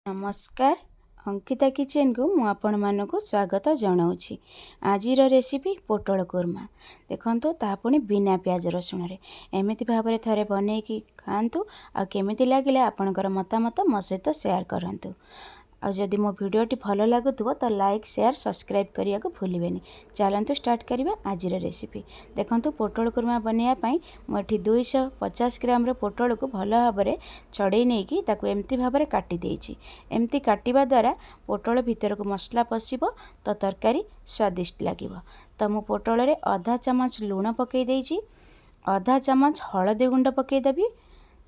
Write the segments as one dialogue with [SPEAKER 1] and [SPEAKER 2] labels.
[SPEAKER 1] ନମସ୍କାର, ଅଙ୍କିତା କିଚେନକୁ ମୁଁ ଆପଣମାନଙ୍କୁ ସ୍ୱାଗତ ଜଣାଉଛି। ଆଜିର ରେସିପି ପୋଟଳ କୁର୍ମା। ଦେଖନ୍ତୁ, ତାହା ପୁଣି ବିନା ପିଆଜ ରସୁଣରେ। ଏମିତି ଭାବରେ ଥରେ ବନେଇକି ଖାଆନ୍ତୁ ଆଉ କେମିତି ଲାଗିଲା ଆପଣଙ୍କର ମତାମତ ମୋ ସହିତ ସେୟାର କରନ୍ତୁ। ଆଉ ଯଦି ମୋ ଭିଡ଼ିଓଟି ଭଲ ଲାଗୁଥିବ ତ ଲାଇକ୍, ସେୟାର, ସବସ୍କ୍ରାଇବ୍ କରିବାକୁ ଭୁଲିବେନି। ଚାଲନ୍ତୁ ଷ୍ଟାର୍ଟ କରିବା ଆଜିର ରେସିପି। ଦେଖନ୍ତୁ, ପୋଟଳ କୁର୍ମା ବନେଇବା ପାଇଁ ମୁଁ ଏଠି 250 ଗ୍ରାମର ପୋଟଳକୁ ଭଲ ଭାବରେ ଛଡ଼େଇ ନେଇକି ତାକୁ ଏମିତି ଭାବରେ କାଟି ଦେଇଛି। ଏମିତି କାଟିବା ଦ୍ୱାରା ପୋଟଳ ଭିତରକୁ ମସଲା ପଶିବ ତ ତରକାରୀ ସ୍ୱାଦିଷ୍ଟ ଲାଗିବ। ତ ମୁଁ ପୋଟଳରେ ଅଧା ଚାମଚ ଲୁଣ ପକାଇ ଦେଇଛି, ଅଧା ଚାମଚ ହଳଦୀ ଗୁଣ୍ଡ ପକାଇଦେବି।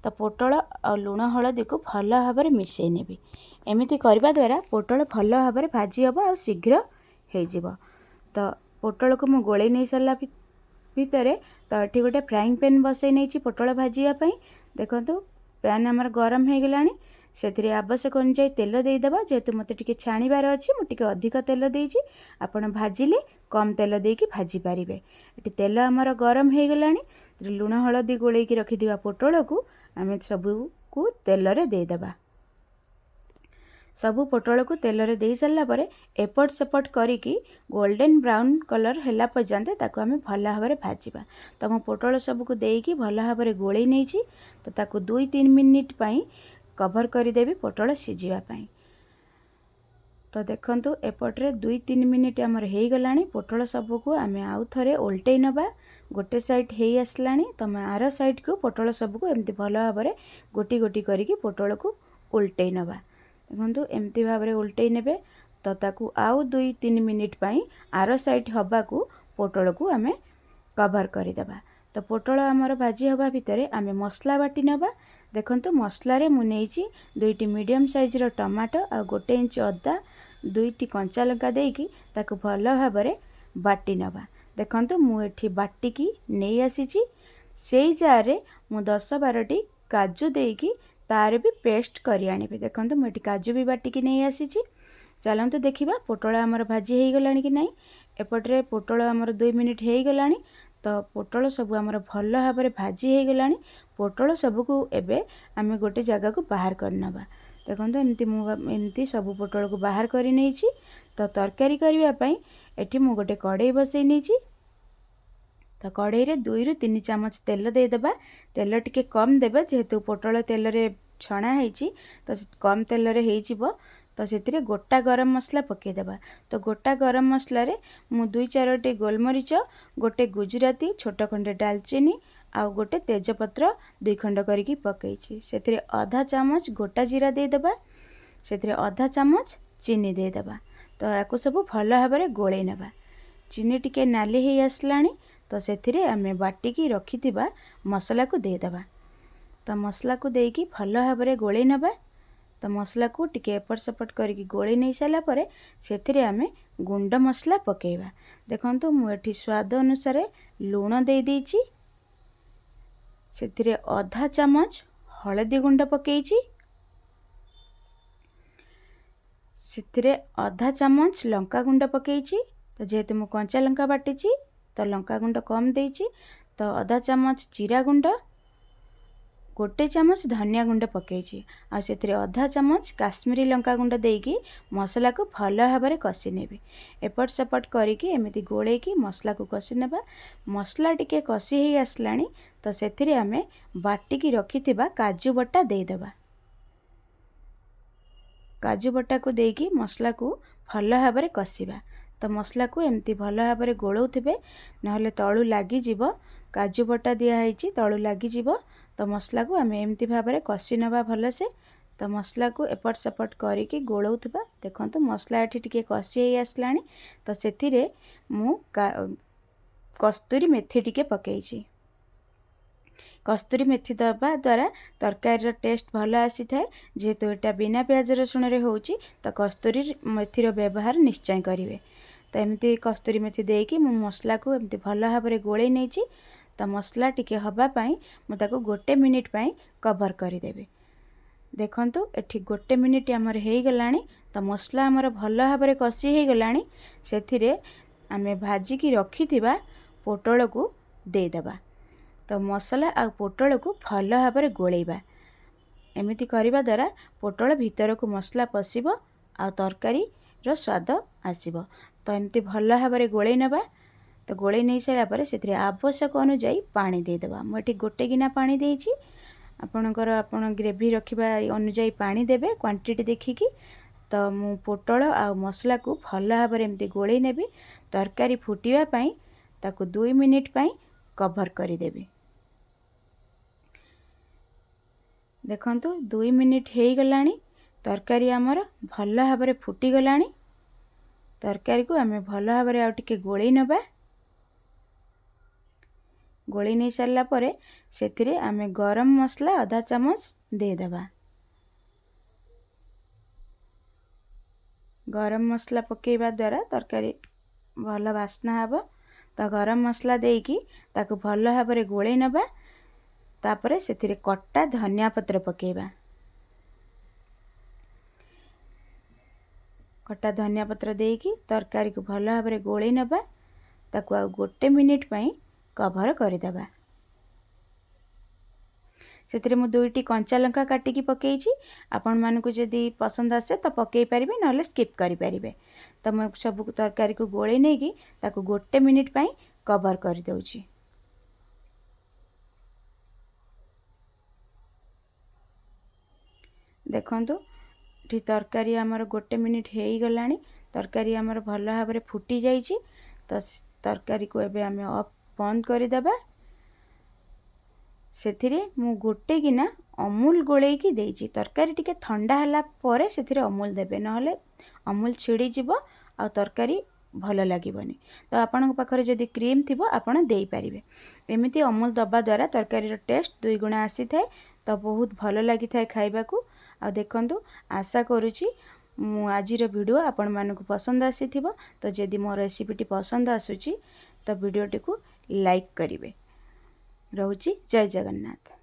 [SPEAKER 1] ତ ପୋଟଳ ଆଉ ଲୁଣ ହଳଦୀକୁ ଭଲ ଭାବରେ ମିଶାଇ ନେବି। ଏମିତି କରିବା ଦ୍ୱାରା ପୋଟଳ ଭଲ ଭାବରେ ଭାଜି ହେବ ଆଉ ଶୀଘ୍ର ହେଇଯିବ। ତ ପୋଟଳକୁ ମୁଁ ଗୋଳେଇ ନେଇ ସାରିଲା ଭିତରେ ତ ଏଠି ଗୋଟେ ଫ୍ରାଇଂ ପ୍ୟାନ୍ ବସାଇ ନେଇଛି ପୋଟଳ ଭାଜିବା ପାଇଁ। ଦେଖନ୍ତୁ, ପ୍ୟାନ୍ ଆମର ଗରମ ହେଇଗଲାଣି। ସେଥିରେ ଆବଶ୍ୟକ ଅନୁଯାୟୀ ତେଲ ଦେଇଦେବା। ଯେହେତୁ ମୋତେ ଟିକେ ଛାଣିବାର ଅଛି, ମୁଁ ଟିକେ ଅଧିକ ତେଲ ଦେଇଛି। ଆପଣ ଭାଜିଲେ କମ୍ ତେଲ ଦେଇକି ଭାଜି ପାରିବେ। ଏଠି ତେଲ ଆମର ଗରମ ହେଇଗଲାଣି। ଲୁଣ ହଳଦୀ ଗୋଳେଇକି ରଖିଥିବା ପୋଟଳକୁ ଆମେ ସବୁକୁ ତେଲରେ ଦେଇଦେବା। ସବୁ ପୋଟଳକୁ ତେଲରେ ଦେଇ ସାରିଲା ପରେ ଏପଟ ସେପଟ କରିକି ଗୋଲ୍ଡେନ୍ ବ୍ରାଉନ୍ କଲର୍ ହେଲା ପର୍ଯ୍ୟନ୍ତ ତାକୁ ଆମେ ଭଲ ଭାବରେ ଭାଜିବା। ତ ମୁଁ ପୋଟଳ ସବୁକୁ ଦେଇକି ଭଲ ଭାବରେ ଗୋଳେଇ ନେଇଛି। ତ ତାକୁ 2-3 ମିନିଟ୍ ପାଇଁ କଭର୍ କରିଦେବି ପୋଟଳ ସିଝିବା ପାଇଁ। ତ ଦେଖନ୍ତୁ, ଏପଟରେ 2-3 ମିନିଟ୍ ଆମର ହେଇଗଲାଣି। ପୋଟଳ ସବୁକୁ ଆମେ ଆଉ ଥରେ ଓଲଟେଇ ନେବା। ଗୋଟେ ସାଇଡ଼୍ ହେଇ ଆସିଲାଣି, ତ ଆମେ ଆର ସାଇଡ଼୍କୁ ପୋଟଳ ସବୁକୁ ଏମିତି ଭଲ ଭାବରେ ଗୋଟି ଗୋଟି କରିକି ପୋଟଳକୁ ଓଲଟେଇ ନେବା। ଦେଖନ୍ତୁ, ଏମିତି ଭାବରେ ଓଲଟେଇ ନେବେ। ତ ତାକୁ ଆଉ 2-3 ମିନିଟ୍ ପାଇଁ ଆର ସାଇଡ଼୍ ହେବାକୁ ପୋଟଳକୁ ଆମେ କଭର୍ କରିଦେବା। ତ ପୋଟଳ ଆମର ଭାଜି ହେବା ଭିତରେ ଆମେ ମସଲା ବାଟି ନେବା। ଦେଖନ୍ତୁ, ମସଲାରେ ମୁଁ ନେଇଛି ଦୁଇଟି ମିଡ଼ିୟମ୍ ସାଇଜ୍ର ଟମାଟୋ ଆଉ 1 ଇଞ୍ଚ ଅଦା, ଦୁଇଟି କଞ୍ଚା ଲଙ୍କା ଦେଇକି ତାକୁ ଭଲ ଭାବରେ ବାଟି ନେବା। ଦେଖନ୍ତୁ, ମୁଁ ଏଠି ବାଟିକି ନେଇ ଆସିଛି। ସେଇ ଜାର୍ରେ ମୁଁ 10-12ଟି କାଜୁ ଦେଇକି ତାର ବି ପେଷ୍ଟ କରି ଆଣିବି। ଦେଖନ୍ତୁ, ମୁଁ ଏଠି କାଜୁ ବି ବାଟିକି ନେଇ ଆସିଛି। ଚାଲନ୍ତୁ ଦେଖିବା ପୋଟଳ ଆମର ଭାଜି ହେଇଗଲାଣି କି ନାହିଁ। ଏପଟରେ ପୋଟଳ ଆମର 2 ମିନିଟ୍ ହେଇଗଲାଣି। ତ ପୋଟଳ ସବୁ ଆମର ଭଲ ଭାବରେ ଭାଜି ହେଇଗଲାଣି। ପୋଟଳ ସବୁକୁ ଏବେ ଆମେ ଗୋଟେ ଜାଗାକୁ ବାହାର କରିନେବା। ଦେଖନ୍ତୁ, ଏମିତି ମୁଁ ଏମିତି ସବୁ ପୋଟଳକୁ ବାହାର କରି ନେଇଛି। ତ ତରକାରୀ କରିବା ପାଇଁ ଏଠି ମୁଁ ଗୋଟେ କଡ଼େଇ ବସେଇ ନେଇଛି। ତ କଡ଼େଇରେ 2ରୁ 3 ଚାମଚ ତେଲ ଦେଇଦେବା। ତେଲ ଟିକେ କମ୍ ଦେବେ, ଯେହେତୁ ପୋଟଳ ତେଲରେ ଛଣା ହେଇଛି, ତ କମ୍ ତେଲରେ ହେଇଯିବ। ତ ସେଥିରେ ଗୋଟା ଗରମ ମସଲା ପକାଇଦେବା। ତ ଗୋଟା ଗରମ ମସଲାରେ ମୁଁ ଦୁଇ ଚାରୋଟି ଗୋଲମରିଚ, ଗୋଟେ ଗୁଜୁରାତି, ଛୋଟ ଖଣ୍ଡେ ଡାଲଚିନି ଆଉ ଗୋଟେ ତେଜପତ୍ର ଦୁଇ ଖଣ୍ଡ କରିକି ପକାଇଛି। ସେଥିରେ ଅଧା ଚାମଚ ଗୋଟା ଜିରା ଦେଇଦେବା। ସେଥିରେ ଅଧା ଚାମଚ ଚିନି ଦେଇଦେବା। ତ ୟାକୁ ସବୁ ଭଲ ଭାବରେ ଗୋଳେଇ ନେବା। ଚିନି ଟିକେ ନାଲି ହେଇ ଆସିଲାଣି, ତ ସେଥିରେ ଆମେ ବାଟିକି ରଖିଥିବା ମସଲାକୁ ଦେଇଦେବା। ତ ମସଲାକୁ ଦେଇକି ଭଲ ଭାବରେ ଗୋଳେଇ ନେବା। ତ ମସଲାକୁ ଟିକେ ଏପଟ ସେପଟ କରିକି ଗୋଳେଇ ନେଇ ସାରିଲା ପରେ ସେଥିରେ ଆମେ ଗୁଣ୍ଡ ମସଲା ପକାଇବା। ଦେଖନ୍ତୁ, ମୁଁ ଏଠି ସ୍ୱାଦ ଅନୁସାରେ ଲୁଣ ଦେଇଦେଇଛି। ସେଥିରେ ଅଧା ଚାମଚ ହଳଦୀ ଗୁଣ୍ଡ ପକାଇଛି। ସେଥିରେ ଅଧା ଚାମଚ ଲଙ୍କା ଗୁଣ୍ଡ ପକାଇଛି। ତ ଯେହେତୁ ମୁଁ କଞ୍ଚା ଲଙ୍କା ବାଟିଛି, ତ ଲଙ୍କା ଗୁଣ୍ଡ କମ୍ ଦେଇଛି। ତ ଅଧା ଚାମଚ ଜିରା ଗୁଣ୍ଡ, 1 ଚାମଚ ଧନିଆ ଗୁଣ୍ଡ ପକାଇଛି ଆଉ ସେଥିରେ ଅଧା ଚାମଚ କାଶ୍ମୀରୀ ଲଙ୍କା ଗୁଣ୍ଡ ଦେଇକି ମସଲାକୁ ଭଲ ଭାବରେ କଷି ନେବି। ଏପଟ ସେପଟ କରିକି ଏମିତି ଗୋଳେଇକି ମସଲାକୁ କଷି ନେବା। ମସଲା ଟିକେ କଷି ହେଇ ଆସିଲାଣି, ତ ସେଥିରେ ଆମେ ବାଟିକି ରଖିଥିବା କାଜୁ ବଟା ଦେଇଦେବା। କାଜୁ ବଟାକୁ ଦେଇକି ମସଲାକୁ ଭଲ ଭାବରେ କଷିବା। ତ ମସଲାକୁ ଏମିତି ଭଲ ଭାବରେ ଗୋଳଉଥିବେ, ନହେଲେ ତଳୁ ଲାଗିଯିବ। କାଜୁ ବଟା ଦିଆହେଇଛି, ତଳୁ ଲାଗିଯିବ। ତ ମସଲାକୁ ଆମେ ଏମିତି ଭାବରେ କଷି ନେବା ଭଲସେ। ତ ମସଲାକୁ ଏପଟ ସେପଟ କରିକି ଗୋଳଉଥିବା। ଦେଖନ୍ତୁ, ମସଲା ଏଠି ଟିକେ କଷି ହେଇ ଆସିଲାଣି। ତ ସେଥିରେ ମୁଁ କସ୍ତୁରୀ ମେଥି ଟିକେ ପକାଇଛି। କସ୍ତୁରୀ ମେଥି ଦେବା ଦ୍ୱାରା ତରକାରୀର ଟେଷ୍ଟ ଭଲ ଆସିଥାଏ। ଯେହେତୁ ଏଇଟା ବିନା ପିଆଜ ରସୁଣରେ ହେଉଛି, ତ କସ୍ତୁରୀ ମେଥିର ବ୍ୟବହାର ନିଶ୍ଚୟ କରିବେ। ତ ଏମିତି କସ୍ତୁରୀ ମେଥି ଦେଇକି ମୁଁ ମସଲାକୁ ଏମିତି ଭଲ ଭାବରେ ଗୋଳେଇ ନେଇଛି। ତ ମସଲା ଟିକେ ହେବା ପାଇଁ ମୁଁ ତାକୁ 1 ମିନିଟ୍ ପାଇଁ କଭର୍ କରିଦେବି। ଦେଖନ୍ତୁ, ଏଠି 1 ମିନିଟ୍ ଆମର ହେଇଗଲାଣି। ତ ମସଲା ଆମର ଭଲ ଭାବରେ କଷି ହେଇଗଲାଣି। ସେଥିରେ ଆମେ ଭାଜିକି ରଖିଥିବା ପୋଟଳକୁ ଦେଇଦେବା। ତ ମସଲା ଆଉ ପୋଟଳକୁ ଭଲ ଭାବରେ ଗୋଳେଇବା। ଏମିତି କରିବା ଦ୍ୱାରା ପୋଟଳ ଭିତରକୁ ମସଲା ପଶିବ ଆଉ ତରକାରୀର ସ୍ୱାଦ ଆସିବ। ତ ଏମିତି ଭଲ ଭାବରେ ଗୋଳେଇ ନେବା। ତ ଗୋଳେଇ ନେଇ ସାରିଲା ପରେ ସେଥିରେ ଆବଶ୍ୟକ ଅନୁଯାୟୀ ପାଣି ଦେଇଦେବା। ମୁଁ ଏଠି ଗୋଟେ ଗିନା ପାଣି ଦେଇଛି। ଆପଣଙ୍କର ଆପଣ ଗ୍ରେଭି ରଖିବା ଅନୁଯାୟୀ ପାଣି ଦେବେ, କ୍ୱାଣ୍ଟିଟି ଦେଖିକି। ତ ମୁଁ ପୋଟଳ ଆଉ ମସଲାକୁ ଭଲ ଭାବରେ ଏମିତି ଗୋଳେଇ ନେବି। ତରକାରୀ ଫୁଟିବା ପାଇଁ ତାକୁ 2 ମିନିଟ୍ ପାଇଁ କଭର୍ କରିଦେବି। ଦେଖନ୍ତୁ, 2 ମିନିଟ୍ ହେଇଗଲାଣି, ତରକାରୀ ଆମର ଭଲ ଭାବରେ ଫୁଟିଗଲାଣି। ତରକାରୀକୁ ଆମେ ଭଲ ଭାବରେ ଆଉ ଟିକେ ଗୋଳେଇ ନେବା। ଗୋଳେଇ ନେଇ ସାରିଲା ପରେ ସେଥିରେ ଆମେ ଗରମ ମସଲା ଅଧା ଚାମଚ ଦେଇଦେବା। ଗରମ ମସଲା ପକାଇବା ଦ୍ୱାରା ତରକାରୀ ଭଲ ବାସ୍ନା ହେବ। ତ ଗରମ ମସଲା ଦେଇକି ତାକୁ ଭଲ ଭାବରେ ଗୋଳେଇ ନେବା। ତାପରେ ସେଥିରେ କଟା ଧନିଆ ପତ୍ର ପକାଇବା। କଟା ଧନିଆ ପତ୍ର ଦେଇକି ତରକାରୀକୁ ଭଲ ଭାବରେ ଗୋଳେଇ ନେବା। ତାକୁ ଆଉ ଗୋଟେ ମିନିଟ୍ ପାଇଁ କଭର କରିଦେବା। ସେଥିରେ ମୁଁ 2ଟି କଞ୍ଚା ଲଙ୍କା କାଟିକି ପକାଇଛି। ଆପଣମାନଙ୍କୁ ଯଦି ପସନ୍ଦ ଆସେ ତ ପକାଇ ପାରିବେ, ନହେଲେ ସ୍କିପ୍ କରିପାରିବେ। ତ ମୁଁ ସବୁ ତରକାରୀକୁ ଗୋଳେଇ ନେଇକି ତାକୁ ଗୋଟେ ମିନିଟ୍ ପାଇଁ କଭର କରିଦେଉଛି। ଦେଖନ୍ତୁ, ଏଠି ତରକାରୀ ଆମର ଗୋଟେ ମିନିଟ୍ ହେଇଗଲାଣି। ତରକାରୀ ଆମର ଭଲ ଭାବରେ ଫୁଟି ଯାଇଛି। ତ ତରକାରୀକୁ ଏବେ ଆମେ ଅଫ୍ ବନ୍ଦ କରିଦେବା। ସେଥିରେ ମୁଁ ଗୋଟେ ଗିନା ଅମୁଲ ଗୋଳେଇକି ଦେଇଛି। ତରକାରୀ ଟିକେ ଥଣ୍ଡା ହେଲା ପରେ ସେଥିରେ ଅମୁଲ ଦେବେ, ନହେଲେ ଅମୁଲ ଛିଡ଼ିଯିବ ଆଉ ତରକାରୀ ଭଲ ଲାଗିବନି। ତ ଆପଣଙ୍କ ପାଖରେ ଯଦି କ୍ରିମ୍ ଥିବ, ଆପଣ ଦେଇପାରିବେ। ଏମିତି ଅମୁଲ ଦେବା ଦ୍ୱାରା ତରକାରୀର ଟେଷ୍ଟ ଦୁଇଗୁଣା ଆସିଥାଏ। ତ ବହୁତ ଭଲ ଲାଗିଥାଏ ଖାଇବାକୁ। ଆଉ ଦେଖନ୍ତୁ, ଆଶା କରୁଛି ମୁଁ ଆଜିର ଭିଡ଼ିଓ ଆପଣମାନଙ୍କୁ ପସନ୍ଦ ଆସିଥିବ। ତ ଯଦି ମୋ ରେସିପିଟି ପସନ୍ଦ ଆସୁଛି, ତ ଭିଡ଼ିଓଟିକୁ ଲାଇକ୍ କରିବେ। ରହୁଛି, ଜୟ ଜଗନ୍ନାଥ।